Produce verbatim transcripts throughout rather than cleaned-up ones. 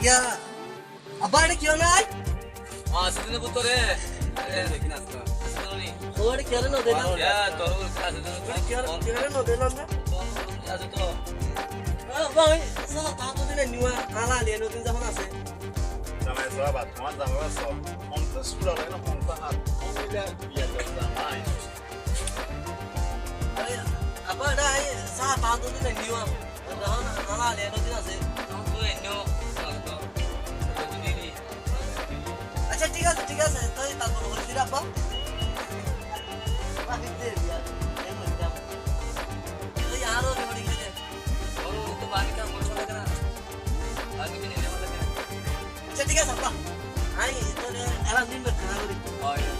Yá, abbá, eçé kiyólla nái? Ó, asé de bútore. E, asé de ni? Ó, eçé kiyólla no deilam? Yá, tor bútore asé de. Eçé kiyólla, kiyólla no deilam na? Asé to. Ó, bái, sála, tar to dile niwa, ala le no din zahón asé. Zamai sába, tuáñr zamai sába. Fonzaic kura loi na, fonzaic hár. Fonzaic hár, biya gor zamai. Are, abbá, eçé, e, sála, tar to dile niwa. Accá, thík asé, thík asé, toi tarfore hoóir de abbá. Accá, thík asé abbá, añí toóile elám din bek hána gorí. Ó, iya.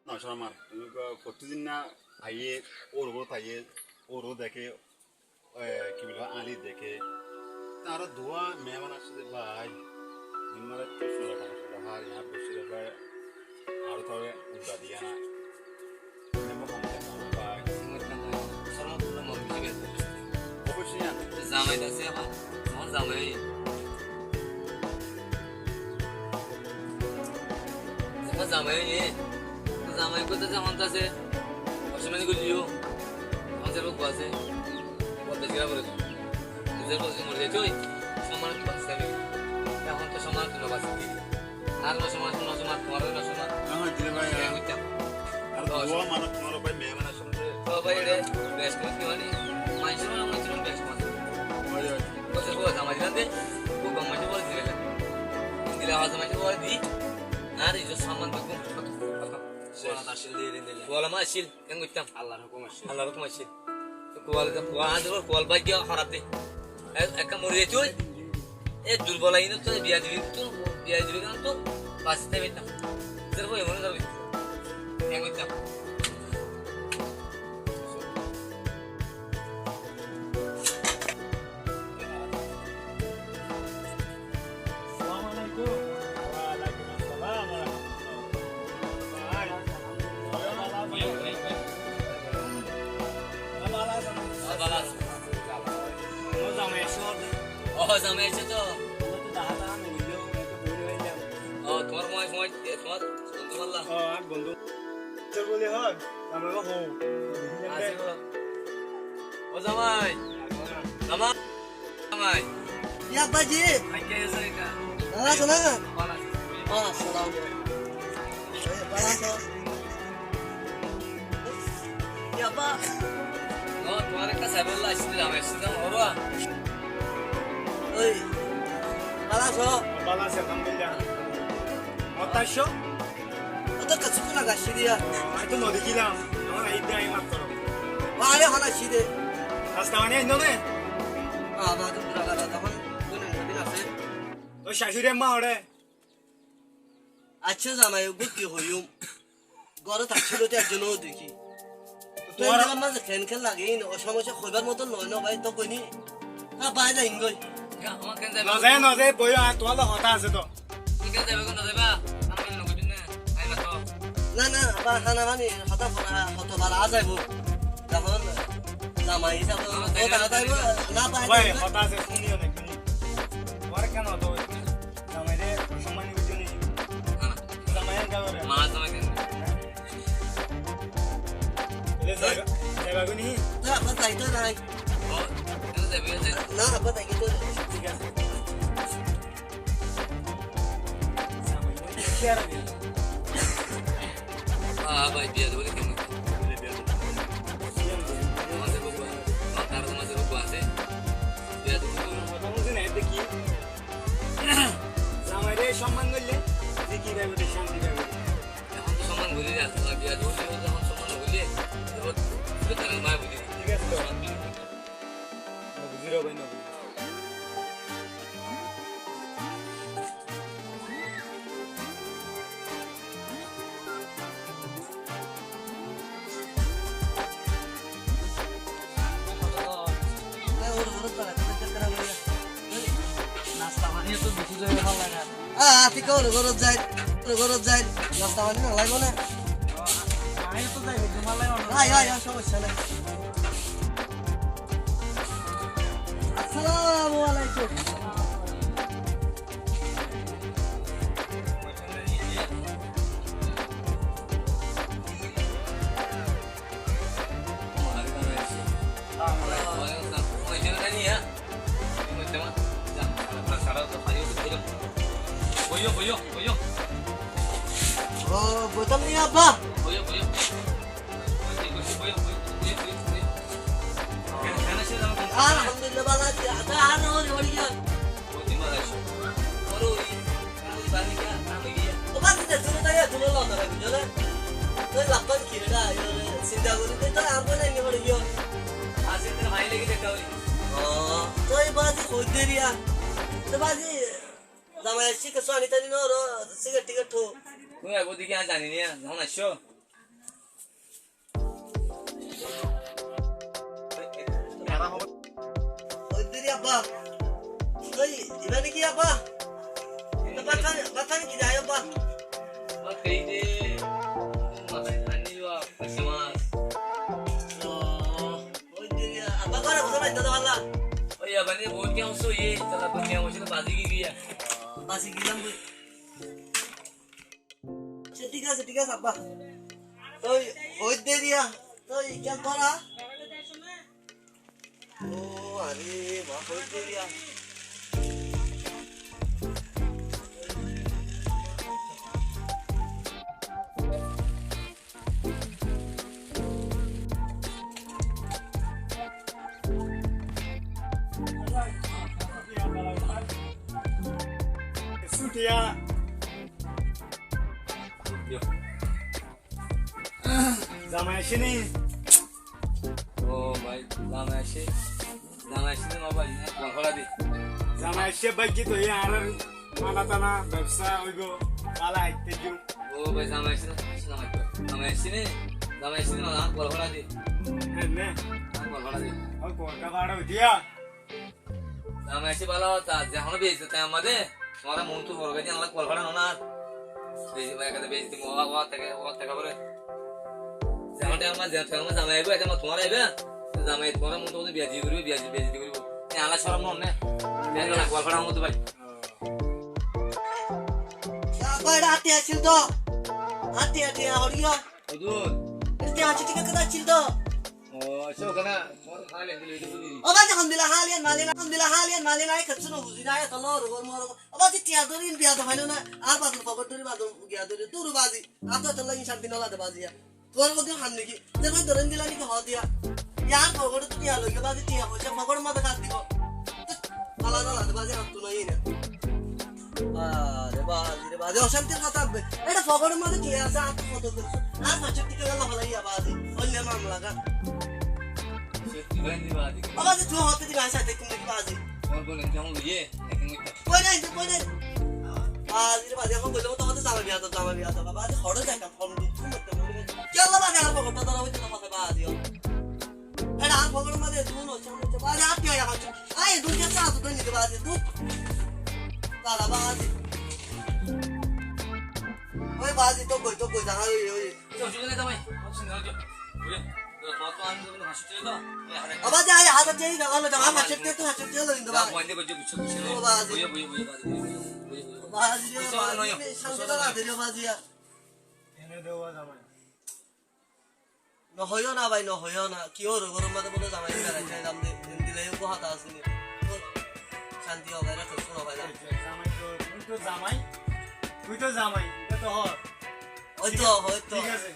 Masha Allah, amar, fottí din na aiyé, ór uore táiye, ór uore deké, e, ki bole, añáre deké. Te añára duwa meheman asé de bái, in mane to sura kana sura har, iyan boiccé de bái, añáre to uddá diya na. Oboicce iyan. Zamai de asé, abar zamai. Zamai óiye, zamai gorí de zamai asé, osamani goillé yó, amar zerfua asé, borde zira goré. Nizor bole mori zaitó, somman basi táibo. Ehón to somman no basi. Ar no somman, no somman, tuáñr no somman. Ehón dile bái, e, ar buittam. Ar duwa mane tuáñr bái meheman asé. Ó bái, ere, beci kúci mani, maincór mane maincór beci kúci. Ói, ói. Ó, se bóu zamai dilam de, bóu gom maincór bóu dilam. Dile abar zamai bóu di, ar izzot somman beggún. Kuwal asíl de, de, de. Kuwal ma asíl, ken goittám? Allar hukum asíl. Allar hukum asíl. Kuwal, kuwal, kuwal bái giya horaf de. E, ekka mori zaitó, e durbol ainottu, biyadobi ottu, biyadobi ottu basi táibo. Zerfua emon zerfua. Ken goittám? Assalamu alaikum. Wa alaikum assalam wa rahmatullah. Ó, zamai aicó de. Ó, zamai aicó de. Ó, tuáñr moi, moi, e, tuáñr bondú bolla. Ó, añár bondú. Tor boli hoó, zamai hoó. Asé gó. Ó zamai. Zamai. Zamai. Ki abbaji? Añke asé eka. Bála asó na? Bála asé. Ó, assalam. Bála asó? Ki abba? Ó, tuáñre ekká saibolla aiccí, zamai aiccí, zamai hoó. Ói, bála asó? Bála así, alhamdulillah. Ó, taicó? Ó to kessú dún age aiccí de. Ó, añí to no dekílam. Ehón aiyér de añí mattor. Ó, añí ehón aiccí de. Nasta faní ainno né? Ó, bade fura gada ehón dún tin din asé. Tor cacuri amma hoçé? Accá zamai, uggwá ki hoiyum? Górot accíl de ekzon ó dekí. Tuáñr mazé ken ken lage, iín o somosya hoibar moton noó, no bái, to hoiní. Á, bái, zaingói. No zai, no zai, boiyó, añár tuáñr loi hotá asé to. Tuñí ken zaiba goi, no zaiba? Añáre no hoiba né? Aibá to. Na, na, abar hána faní hotá fora, hotá fora zaibo. Ehón zamai hísabe hotá zaibo, na bái, bái, zaibo. Hotá asé, fúniyo né, fúni. Tuáñr ken hotá hoibo? Zamai re, somman goijjó ni? Na, na. Zamai en kiyá goré? Ma zamai ken? Ele zaiba, zaiba goi ni? Na, abba zaito nai. Ó, ele zaiba, ele zaiba. Na, abba zaito nai. Thík asé. Zamai re, kiyá goré? Á, bái, biya dibo de kemon? Biya dibo. Mazé bóu, mazé bóu asé. Biya dibo. Hotá buzí nai, deki. Zamaire somman goille, rizki faibo de, shanti faibo de. Ehón to somman gorí de, biya dibo de, ehón somman no goille, ehón to tarar maye buzí. Thík asé to. Somman gorí de. No buzí re bái, no buzí. Nasta faní to beci zai bála lage. Á, á, thík asé, ór górot zai, ór górot zai. Nasta faní no laibo né? Añí to zai, tomar laibo né? Ayo, ayo, somosya nai. Assalamu alaikum. Ó, boitam ni abba. Alhamdulillah, bála así. Añára hóri hóri giyé. Ó bázi, de, tuñí to, tuñí london aibá, buzó né? Tuñí laffán ki re, sinta gorí de, to añár bóin aini fori giyé. Asé, tuñí fáil lagi de, kawai. Ó, to e bázi, hoói de riya. To bázi, zamai aiccí, kessú ani tani no ro, sigaret tigaret to. Tuñí aibá deki, añí zani na, zehón aiccó. Nani ki abba? Bát hán, bát hán ki diyó abba? Bát hái de, mazá hán diyó, bát hái mas. Ó, ói de, abba góre buzá nai de bála. Ói abba ni, bóut kiyá hoó, yé, tala bóut kiyá hoó, bazi giyé. Bazi giyé. Accá, thík asé, thík asé, abbá. Toi hoóidde diya, toi kiyá gorá? Ó, aré, ma hoóidde diya. Sutiya. Zamai aiccé né? Ó bái, zamai aiccé. Zamai aiccé né, ó bái, ek gol fora de. Zamai aiccé bái ki toi añárar mana tana bebsa óibo, bála aitté ju. Ó bái, zamai aiccé né, zamai aiccé né? Zamai aiccé né, ek gol fora de. Hé, né? Ek gol fora de. Ó, gol ka fara diya. Zamai aiccé bála hotá, zehón beijjoti amade, tuáñra muúntu forgái de, añálla kual fára no na. Beijjoti, ekata beijjoti, mo wa, wa, teke, wa, teke bore. Zehón time amade, zehón time amade zamai aibo, ekta ma tuáñra aiba. Zamai tuáñra muúntu hoó de beijjoti goribo, beijjoti, beijjoti goribo. E añálla corom no ne. Beijjoti na kual fára no de bái. Ya, bái, ati accíl to. Ati, ati, ahoriya. Hodún? Eti accíl, thík accíl to. Ó, accá, ókane, tuáñr háli aindila, eti buzí. Ó bázi, hondila háli ain, mali ain, hondila háli ain, mali ain, añí kessú no buzí na, etó lor, gor mor. Ó bázi, tiya dóri, biya do failo na, ar bazar fogot dóri, bazar giya dóri, duru bázi. Ar to etó lor in shanti no lage bázi ya. Tuáñr hodún ham niki? Ze bázi dóri dila niki hoó diya. Yar fogot to tiya loi giyé bázi, tiya foicá fogot maze kar dibo. Ala no lage bázi, ar to no ina. Aré bázi re bázi, ocántir hotá. Ere fogór mazé ki asé? Ar to hoto dun. Ar fañs cót tika gela félaiya bázi. Oinno mamela gán. Ó bázi, tui hoto diba, añí sai tákiyum deki bázi. Koi nai, koi nai. Bázi re bázi, ehón boille to hoto zamai biya do, zamai biya do. Bázi, horo zai kam, hom duk, hom duk. Kiyólla bázi, ar fogór to dóra óiye na bázi, bázi. Ere, añár fogór mazé dun óiye, bázi, ar ki óiye, ar ki óiye? Ai, dun ki asé, ar dun nide bázi, dun. Dada bázi. Ói bázi, tó goi, tó goi, dahá óiye, óiye. Ó bázi, ai, házar tiya dahá óiye, dahá, fañs cót tiya, tó fañs cót tiya loi dahá. Ó bázi. Bázi, bázi, bázi, bázi, bázi. Ene dé ó zamai. No hoiyó na bái, no hoiyó na. Ki ór, gór or mazé bóle zamai beraitó zaiyum de, endilla ekku hotá asé ni? Cánti hoiyóre kessú no failám. Zamai to, tui to zamai, tui to zamai, etó to hoór. Óito, óito. Thík asé.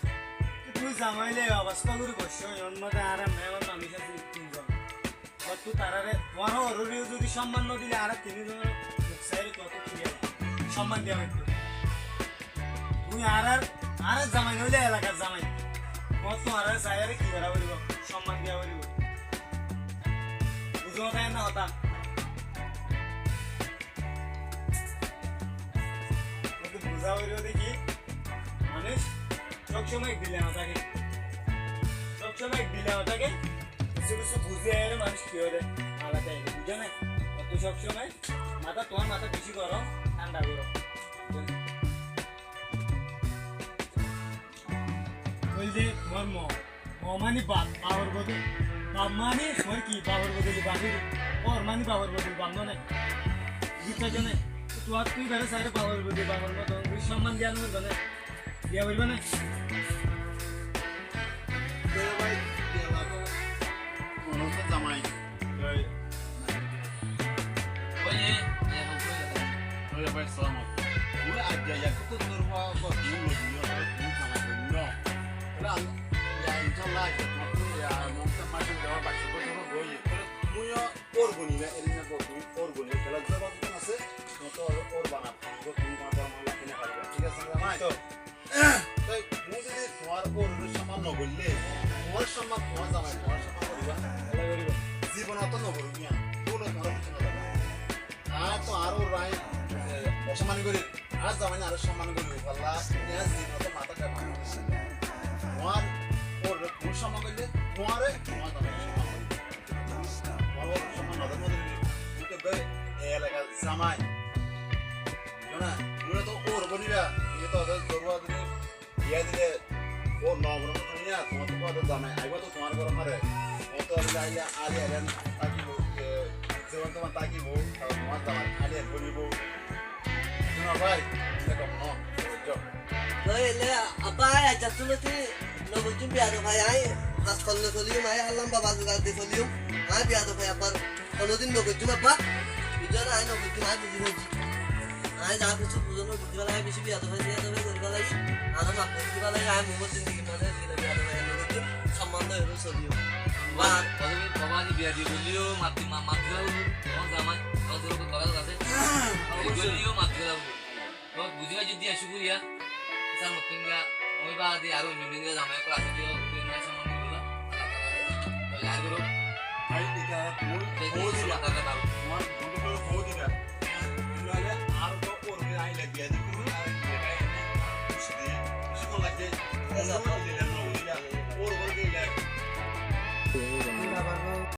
Tui zamai óile e obostá gorí boiccó, iyan mazé añára mehman manúic asé tin zon. Tuáñttu tarare, tuáñra orore zodi somman no dile, añára tin zone muk saiyóre tuáñttu ki diya? Somman diya foittó. Tui añárar, añárar zamai no óile elakar zamai. Tuáñttu añárare saiyóre ki gora foribo? Somman diya foribo. Buzó na hotá? Tuáñttu buzá foribo de ki? Manúic sob somoi ek dile no táke. Sob somoi ek dile no táke. Kissú kissú buzí aiyóre manúic ki óre? Alada ói zai, buzó né? Tuáñttu sob somoi matá, tuáñr matá beci gorom, thánda goró. Buzó né? Óilde tuáñr mo, mo mani baf, baf or bodol, baf mani tuáñr ki? Baf or bodol baf óibo. Or mani baf or bodol baf no né? Buzó né? Tuáñttu ibáre saiyóre baf or bodol baf or moto somman diya no foribo né? Diya foribo né? Diya bái, diya bái. Kono to zamai. Ói. Ói, ói, bái, salam alaikum. Ói, aijja, aijja, kotó dur wá, kotó dur lógi, ói, kotó dur zamai, no. Ói, al-, ya, inshallah, aijja, tuáñr, ya, muúntu maicé, ya, baicó bosór óiye. Ói, muúntu, Or goni na, eri na goni, or goni, kela dua babu asé, tuáñr or bana, tuáñr goni bana, tuáñr mala kine fariba, thík asé na bái? Toi, mui zodi tuáñr or somman no goille, tuáñr somman, tuáñr zamai, tuáñr somman goriba? Kela goriba? Zibone to no goriba, tuáñr or somman goriba. Ar to ar or rai, e, osommani gori. Añár zamai añáre somman gorí félaiye, añár zibonot matá gaibo na. Tuáñr oré tuñí somman goillé, tuáñre tuáñr zamai somman goríbo. Tuáñr oré somman no dile, tuñí to bái, Ei elakar zamai. Buzó na? Tuáñra to ór boniba, tuáñra to ór zorurot nei. Biya dile, ó no boni na, tuáñr to zamai aibó to tuáñr góror mazé. Ó to aile, aile, aile, aile tákibo, e, zeban teban tákibo, ar tuáñr zamai aile bonibo. Buzó na bái? Buzó na, buzó. Toi ele abba, añí aijja tuloti no goijjum biyado bái, añí has kolle soliyum, añí lamba bazar de soliyum, añí biyado bái abbar honodin no goijjum abba. Buzó na, añí no goijjum, añí buzi faijji. Añí za kessú buzó no buzí félai, añí beci biyado bái, biyado bái gori félai, añáre maf gori félai, añí mor zindigi mazé biyado bái no goijjum, somman loi soliyum. Baba, baba, baba, añí biyadi golleyó maf, maf, maf gori félai, tuáñr zamai, tuáñr zamai, tuáñr zamai, maf gori félai. Tói buzí faijjó de, cúkuriya. Asá, mottónga, ói baade aró oinno din zamai ókkol asé de, ókkol din asé mone gorí. Tói zahir goró. Bái, ita tui hoi dila. Tuáñr bondú hoi dila.